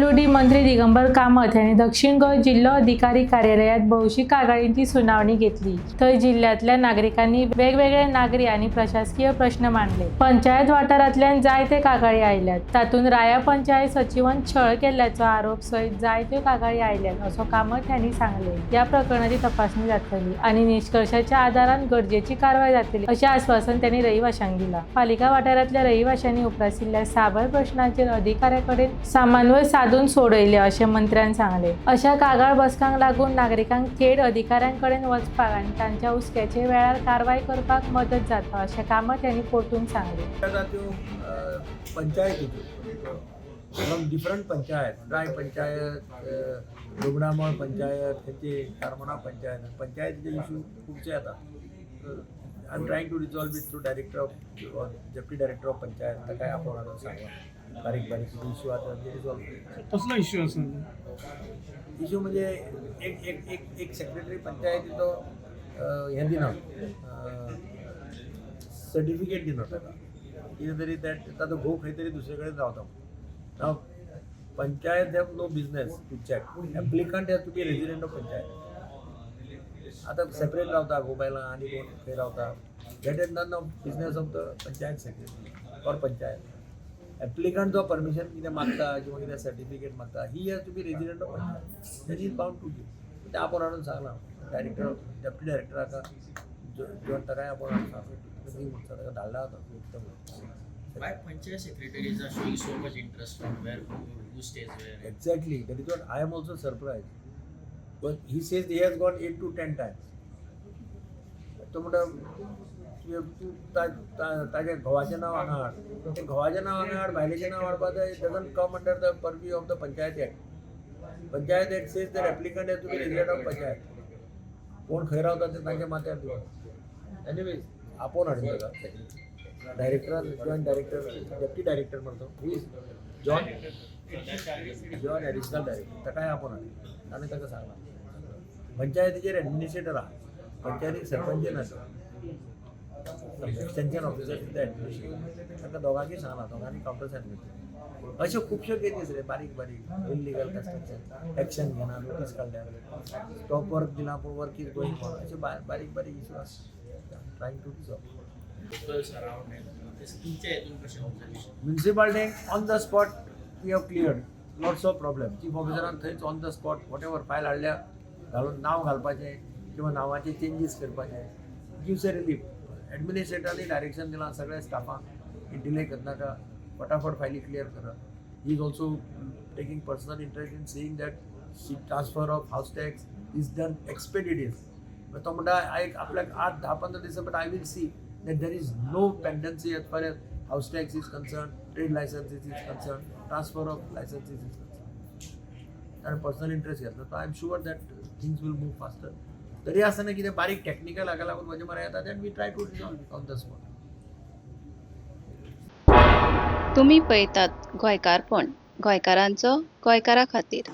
PWD मंत्री दिगंबर कामत यांनी दक्षिण गोंय जिल्हो अधिकारी कार्यालयात भौशीक कागाळींची सुनावणी घेतली. थंय जिल्ह्यांतल्या नागरिकांनी वेगवेगळे नागरी आनी प्रशासकीय प्रश्न मांडले. पंचायत वाठारांतल्यान जायते कागाळी आयल्यात. तातूंत राया पंचायत सचिवान छळ केल्ल्याचो आरोप सयत जायत्यो कागाळी आयल्यात, असो कामत यांनी सांगले. या प्रकरणाची तपासणी जातली आनी निश्कर्शाच्या आदारान गरजेची कारवाय जातली, अशें आस्वासन त्यांनी रहिवाशांक दिला. पालिका वाठारांतल्या रहिवाशांनी उप्रासिल्ल्या साबार प्रश्नांचेर अधिकाऱ्याकडेन समन्वय साधून सोडयले, अशें मंत्र्यान सांगले. अशा कागाळ बसकांक लागून नागरिकांक थेट अधिकाऱ्यांकडेन वचपाक आनी तांच्या हुस्क्याचे वेळार कारवाय करपाक मदत जाता, अशें कामत यांनी परतून सांगले. आता त्यो पंचायतीच्यो फ्रॉम डिफरंट पंचायत, राय पंचायत, रुगणामळ पंचायत, खंयची कारमोणा पंचायत, पंचायतीचे इशू खुबशे येता. I am trying to resolve it through director of, deputy director of panchayat. ताकाय आपोवन हाडून सांगला, बारीक बारीक कितें इशू आसा ते रिजॉल्व. कसलो इश्यू आसा? इशू म्हणजे एक एक एक एक सेक्रेटरी पंचायतीचो हें दिना, सर्टिफिकेट दिना ताका कितें तरी. That ताजो घोव खंय तरी दुसरे कडेन रावता. Now panchayat have no business to check. Applicant has to be resident of panchayat. आतां सेपरेट रावता घोव बायलां आनी कोण खंय रावता, that is none of business of the panchayat secretary or panchayat. Applicant जो परमिशन कितें मागता किंवा कितें सर्टिफिकेट मागता, he has to be resident of panchayat, that is bound to give. ते आपोवन हाडून सांगलां डायरेक्टर, डेप्युटी डायरेक्टराक जॉन, ताकाय आपोवन हाडून सांगलां. दी म्हणटा, ताका धाडला आतां एकदम. Why panchayat secretaries are showing so much interest on where who stays where? Exactly. That is what I am also surprised. But he says he has gone 8 to 10 times. तो म्हणटा, तुवें तूं ताज्या घोवाचें नांव हांगा हाड, तें घोवाचें नांव हांगा हाड, बायलेचें नांव हाडपा जाय. Doesn't come under the purview of the Panchayat Act. Panchayat Act says that applicant has to be resident of panchayat. कोण खंय रावता तें तांच्या माथ्यार दिवप. एनिवेज, आपोवन हाडून ताका डायरेक्टरान, जॉयंट डायरेक्टर, डेप्युटी डायरेक्टर म्हणतो, he is John, John additional director, ताकाय आपोवन हाडून ताणें ताका सांगलां. पंचायतीचेर एडमिनिस्ट्रेटर आहा, पंचायतीक सरपंच नासता. Extension officer is the administrator. ताका दोगांकय सांगलां, दोगांनी कावंटर सायन घेतले. अश्यो खुबश्यो केसीस रे, बारीक बारीक. इल्लिगल कन्स्ट्रक्शन, एक्शन घेना, नोटीस काडल्या, स्टॉप वर्क दिला पूण वर्क is going on, अशे बारीक बारीक इशू आसा, trying to resolve. Locals around and this तुमच्या हेतून कशें observation? Municipality, on the spot we have cleared lots of problem. Chief ऑफिसरान थंयच on the spot whatever file हाडल्या, घालून नांव घालपाचें किंवा नांवाचे चेंजीस करपाचे, गिव्स ए रिलीफ. एडमिनिस्ट्रेटरांनी डायरेक्शन दिलां सगळ्या स्टाफांक की डिले करनाका, फटाफट फायली क्लियर करा. He is also taking personal interest in seeing that transfer of house tax is done expeditious. तो म्हणटा, एक आपल्याक 8, 10, 15 दिसां, but I will see that there is no pendency as far as house tax is concerned, trade licenses is concerned, transfer of licenses is concerned. ताणें personal interest घेतला, तो I am sure that things will move faster. तरी आसतना कितें बारीक technical हाका लागून म्हजे मरे येता, that we try to resolve on the spot. तुमी पळयतात गोंयकारपण, गोंयकारांचो गोंयकारा खातीर.